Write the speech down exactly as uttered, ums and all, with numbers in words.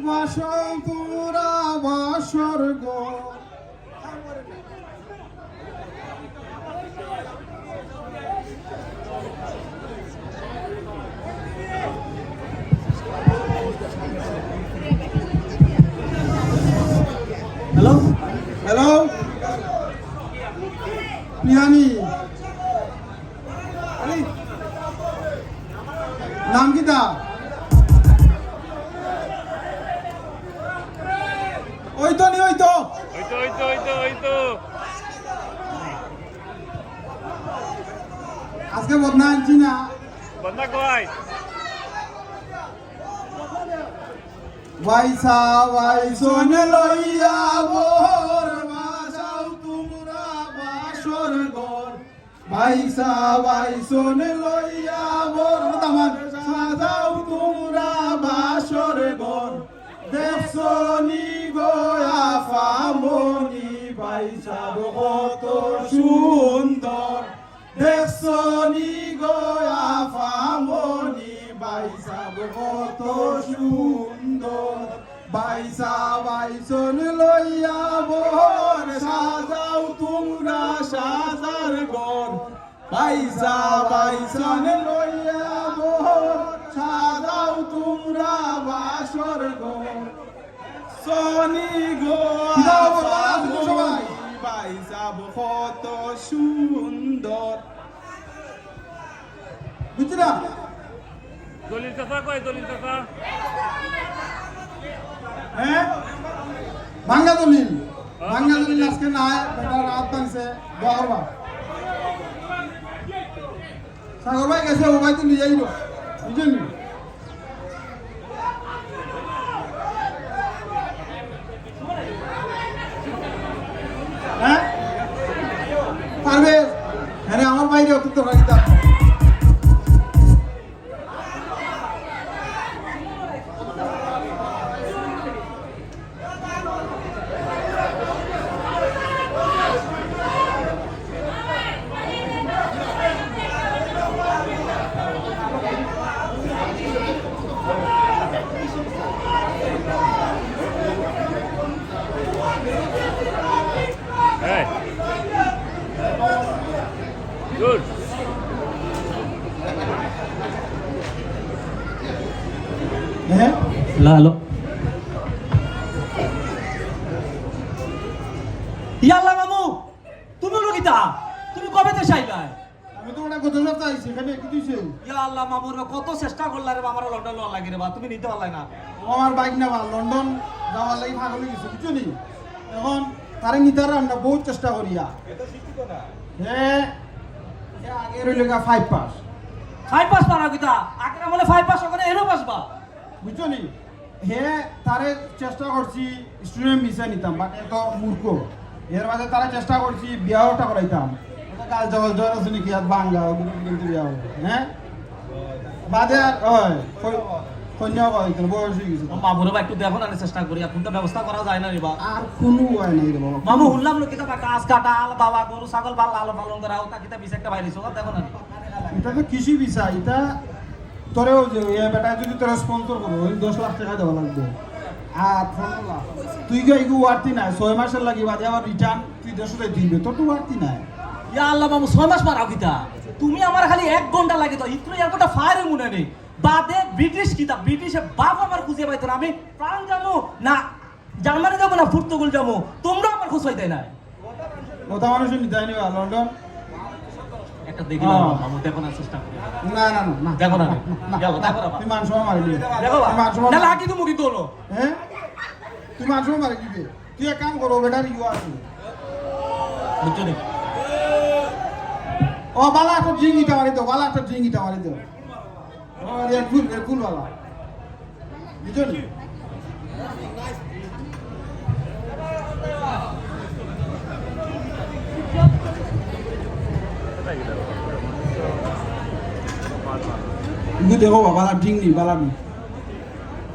বাসো তোমরা বাসর ঘর। হ্যালো, হ্যালো, প্রিয়ানি। আরে, নাম কিতা? ওই তো নি, ওই তো। ওই তো, ওই তো, ওই তো, ওই তো। আজকে বদনা আনছি না। বদনা কই? বাইছা বাইছন লইয়া বর বাজাও তোমরা বাসর ঘর। বাইছা বাইছন লইয়া বর দামান সাজাও তোমরা বাসর ঘর। দেখছো নি গো আফামনি বাইছাব কত সুন্দর। দেখছো নি গো আফামনি বাইছাব কত সুন্দর। বাইছা বাইছন লইয়া বর সাজাও তোমরা সাজার ঘর। বাইছা বাইছন লইয়া বর সাজাও তোমরা বাসর ঘর। সনি গো কিতা খবর, বাবা? আফামনি সবাই? বাইছাব কত সুন্দর। বুঝছি না? দলিল চাচা কই, দলিল চাচা? হ্যাঁ? ভাঙ্গা দলিল। হ্যাঁ, ভাঙ্গা ভাঙ্গা দলিল দলিল। আজকে নাই, বেটা রাত ভাঙছে, দোয়া করবা। সাগর ভাই গেছে, ও ভাই তো নিয়ে যাইল, বুঝলেন? হ্যাঁ? পারবে? হ্যাঁ রে, আমার বাইরে অত দরকার কিতা? এই। Good. হ্যাঁ? Hello, hello. ইয়াল্লা মামু, তুমি অনো কিতা? তুমি কবে দেশে আইবায়? আমি তো ওটা গত সপ্তাহে আইছি, এখানে কি দিছে? ইয়া আল্লাহ, মামুর কত চেষ্টা করলা রে বা, আমার লন্ডন লওয়া লাগে রে বা, তুমি নিতে পারলাই না। ও আমার বাইক না বা, লন্ডন যাওয়ার লাগি পাগল অই গেছে, বুঝছো নি? এখন তারে নিতার আমরা বহুত চেষ্টা করিয়া। এ তো শিক্ষিত না। হে, হে আগে রইল গা five pass। Five pass পারা কিতা? আগের আমলে five pass, ওখানে এরও পাস বা। বুঝছো নি? হে, তারে চেষ্টা করছি student visa নিতাম, but এ তো মূর্খ। এর বাদে তারে চেষ্টা করছি বিয়াওটা করাইতাম। ওটা গাল জগল জ্বর আছে নাকি, আর বাঙ্গা, ওগুলো কিন্তু বিয়া হবে, হ্যাঁ? বাদে আর, ওই, কই-, কন্যা করাইতাম, বয়স অই গেছে। ও মামুরে বা একটু দেখো না, চেষ্টা করি, আর কোনটা ব্যবস্থা করা যায় না রে বা। আর কোনো উপায় নাই রে বাবা। মামু, হুনলাম নাকি তা গাছ কাটা, আল বাবা, গরু ছাগল পালা, আলো পালন করা, ওটা কিতা বিষয় একটা বাইরে, ওটা দেখো না রে। এটা তো কৃষি বিষয়, এটা তোরেও যে, এ বেটা যদি তোরে sponsor করে, ওই দশ লাখ টাকা দেওয়া লাগবে। আর পনেরো লাখ। তুই কি এগু worthy নায়? ছয় মাসের লাগি বাদে আবার return, তুই দেশে যাইতে হইবে, তোর তো worthy নায়। ইয়া আল্লাহ মামু, ছয় মাস মারাও কিতা? তুমি আমার খালি এক ঘন্টা লাগে তো, ইত্রু airport-এ fire মনে নেই। বাদে ব্রিটিশ কিতা? ব্রিটিশে বাপ আমার খুঁজে পাইতো না। আমি ফ্রান্স যাবো না, জার্মানি যাবো না, পর্তুগাল যাবো, তোমরা আমার খোঁজ পাইতে না। কথা মানুষ নিতে হয়নি বা, লন্ডন? একটা দেখি হ্যাঁ। না, মামু, দেখো না, চেষ্টা করি। না, না, না, না। দেখো না, না, না, দেখো, না, দেখো না, তুই মান সম্মান মারি দিবি। দেখো বা। তুই মান সম্মান না, মারি লাকি তো মুখে তোলো। হ্যাঁ? তুই মান সম্মান মারি দিবি। তুই এক কাম করো, বেটার ইউ আছে। বুঝছো নি? ও, বালা একটা drink ইটা মারি দাও, বালা একটা drink ইটা মারি দাও। ও, Red Bull, Red Bull বালা। বুঝছো নি? ইগু দেখো বা, বালা drink নি, বালা নি।